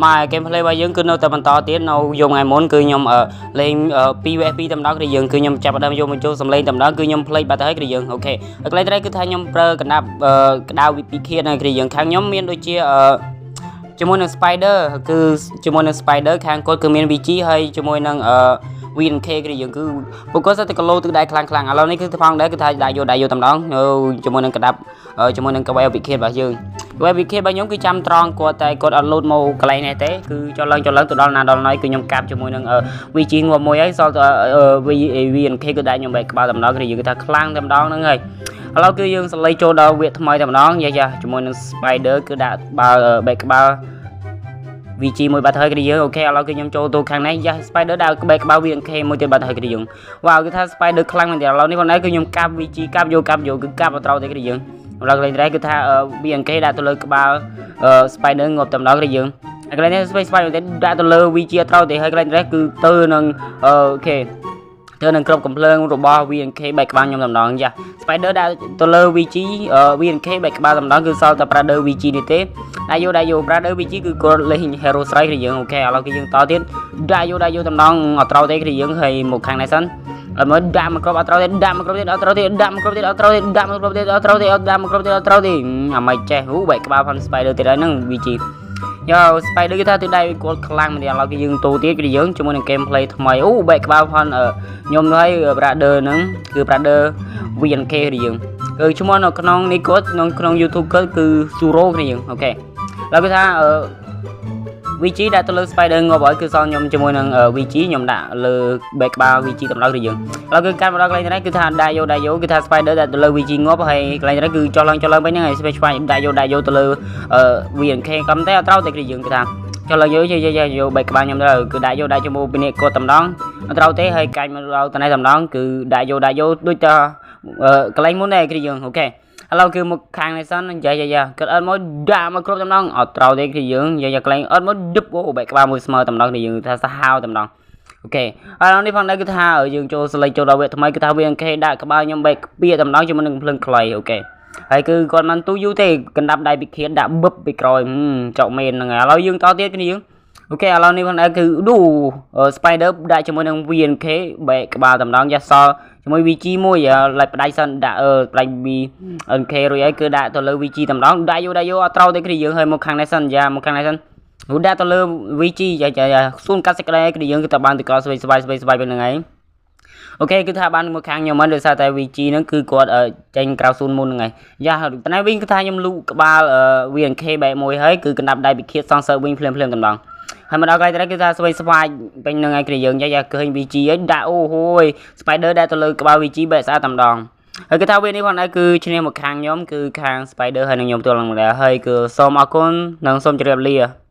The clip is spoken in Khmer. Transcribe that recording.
មក gameplay របស់យើងគឺនៅតែបន្តទៀតនៅយំថ្ងៃមុនគឺខ្ញុំលេង 2vs 2តែម្ដងគឺយើងគឺខ្ញុំចាប់ផ្ដើមយកមកចូលសំឡេងតែម្ដងគឺខ្ញុំភ្លេចបាត់ទៅហើយគឺយើង OK ហើយកន្លែងត្រេគឺថាខ្ញុំប្រើកណ្ដាប់ក្តៅវិឃាតនៅគឺយើងខាងខ្ញុំមានដូចជាជាមួយនឹង Spider គឺជាមួយនឹង Spider ខាងគាត់គឺមាន VG ហើយជាមួយនឹងVNK គឺយើងគឺពួកគាត់សិតតែគីឡូទឹកដៃខ្លាំងខ្លាំងឥឡូវនេះគឺផងដែរគឺថាដាក់យកដាក់យកតែម្ដងជាមួយនឹងកដាប់ជាមួយនឹងកវែវិឃាតរបស់យើងកវែវិឃាតរបស់ខ្ញុំគឺចាំត្រង់គាត់តែគាត់អត់លូតមកកន្លែងនេះទេគឺចុះឡើងចុះឡើងទៅដល់ណាដល់ណីគឺខ្ញុំកាប់ជាមួយនឹង VG ងាប់មួយហើយសល់តែ VNK គឺដាក់ខ្ញុំបែកក្បាលតែម្ដងគឺយើងគឺថាខ្លាំងតែម្ដងហ្នឹងហើយឥឡូវគឺយើងសលេចូលដល់វគ្គថ្មីតែម្ដងយ៉ាយ៉ាជាមួយនឹង Spider គឺដាក់បាល់បែកក្បាល VG មួយបាត់ហើយគឺយើង OK ឥឡូវគឺខ្ញុំចូលទៅខាងនេះយ៉ា Spider ដាក់ក្បែរក្បាល VNK មួយទៀតបាត់ហើយគឺយើងវ៉ាវគឺថា Spider ខ្លាំងមែនទេឥឡូវនេះផងដែរគឺខ្ញុំកាប់ VG កាប់យកកាប់យកគឺកាប់អត់ត្រូវទេគឺយើងឥឡូវកន្លែងនេះគឺថា VNK ដាក់ទៅលើក្បាល Spider ងាប់តែម្ដងគឺយើងហើយកន្លែងនេះស្វ័យស្វ័យមែនទេដាក់ទៅលើ VG អត់ត្រូវទេហើយកន្លែងនេះគឺទៅនឹង OK ទៅនឹងគ្រប់កំភ្លើងរបស់ VNK បែកក្បាលខ្ញុំតែម្ដងយ៉ា Spider ដាក់ទៅលើ VG VNK បែកក្បាលតែម្ដងគឺសល់តែ Brother VG នេះទេដាក់យកដាក់យក Brother VG គឺគាត់លេង Hero ស្រីគឺយើង OK ឥឡូវគឺយើងតទៀតដាក់យកដាក់យកតែម្ដងអត់ត្រូវទេគឺយើងហើយមកខាងនេះសិនអត់មើលដាក់មកគ្រប់អត់ត្រូវទេដាក់មកគ្រប់ទៀតអត់ត្រូវទេដាក់មកគ្រប់ទៀតអត់ត្រូវទេដាក់មកគ្រប់ទៀតអត់ត្រូវទេអត់ដាក់មកគ្រប់ទៀតអត់ត្រូវទេអាមិនចេះហ៊ូបែកក្បាលផន Spider ទៀតហើយហ្នឹង VG យោ Spider គេថាទិដៃគាត់ខ្លាំងមែនទេឥឡូវគឺយើងទូទៀតគឺយើងជាមួយនឹង gameplay ថ្មីអូបែកក្បាលផនខ្ញុំហើយ Brother ហ្នឹងគឺ Brother VNK គឺយើងគឺឈ្មោះនៅក្នុងនេះគាត់ក្នុងក្នុង YouTube គាត់គឺ Suro គឺយើង OK ឥឡូវគឺថាអឺ VG ដាក់ទៅលើ Spider ងាប់ហើយគឺសល់ខ្ញុំជាមួយនឹង VG ខ្ញុំដាក់លើបែកក្បាល VG តម្លៅគឺយើងឥឡូវគឺកាន់មកដល់កន្លែងនេះគឺថាដាក់យកដាក់យកគឺថា Spider ដាក់ទៅលើ VG ងាប់ហើយកន្លែងនេះគឺចុះឡើងចុះឡើងវិញហ្នឹងហើយស្វែងស្វែងដាក់យកដាក់យកទៅលើ VNK កំតែអត់ត្រូវតែគឺយើងគឺថាចុះឡើងយកយកយកយកបែកក្បាលខ្ញុំទៅគឺដាក់យកដាក់ជាមួយពីនេះគាត់តម្ដងអត់ត្រូវទេហើយកាច់មកដល់តនេះតម្ដងគឺដាក់យកដាក់យកដូចតកន្លែងមុនដែរគឺយើង OK ឥឡូវគឺមកខាងនេះសិនយ៉ាយ៉ាយ៉ាគាត់អត់មកដាក់មកគ្រប់តម្ដងអត់ត្រូវទេគឺយើងយ៉ាយ៉ាកន្លែងអត់មកឌឹបអូបែកក្បាលមួយស្មើតម្ដងគឺយើងថាសាហាវតម្ដង OK ឥឡូវនេះផងដែរគឺថាយើងចូលសលេចចូលដល់វគ្គថ្មីគឺថា VNK ដាក់ក្បាលខ្ញុំបែកពៀតម្ដងជាមួយនឹងភ្លើងខ្លី OK ហើយគឺគាត់មិនទូយូរទេកណ្ដាប់ដៃពិឃាតដាក់បឹបពីក្រោយចောက်មែនហ្នឹងហើយឥឡូវយើងតទៀតគ្នាយើង OK ឥឡូវនេះផងដែរគឺឌូ Spider ដាក់ជាមួយនឹង VNK បែកក្បាលតម្ដងយ៉ាសល់ជាមួយ VG មួយឡាច់ផ្ដាច់សិនដាក់ផ្ដាច់ VNK រួចហើយគឺដាក់ទៅលើ VG តម្ដងដាក់យកដាក់យកអត់ត្រូវទេគ្នាយើងហើយមកខាងនេះសិនយ៉ាមកខាងនេះសិនរូដាក់ទៅលើ VG យ៉ាយ៉ាសួនកាត់សេចក្តីគ្នាយើងគឺតបានទៅកស្វ័យស្វ័យស្វ័យស្វ័យពេលហ្នឹងឯង OK គឺថាបានមកខាងខ្ញុំហ្នឹងដោយសារតែ VG ហ្នឹងគឺគាត់ចេញក្រៅស៊ូនមុនហ្នឹងហើយយ៉ាតែនេះវិញគឺថាខ្ញុំលូកក្បាល VNK បែបមួយហើយគឺកណ្ដាប់ដៃពិឃាតសងសើវិញភ្លាមភ្លាមតម្ដងហើយមកដល់កន្លែងនេះគឺថាស្វ័យស្វាយពេញហ្នឹងហើយគ្នាយើងយ៉ាយ៉ាឃើញ VG ហើយដាក់អូហូយ Spider ដាក់ទៅលើក្បាល VG បែបស្អាតតម្ដងហើយគឺថាវានេះផងដែរគឺឈ្នះមកខាងខ្ញុំគឺខាង Spider ហើយនឹងខ្ញុំទល់នឹងដែរហើយគឺសូមអរគុណនិងសូមជម្រាបលា។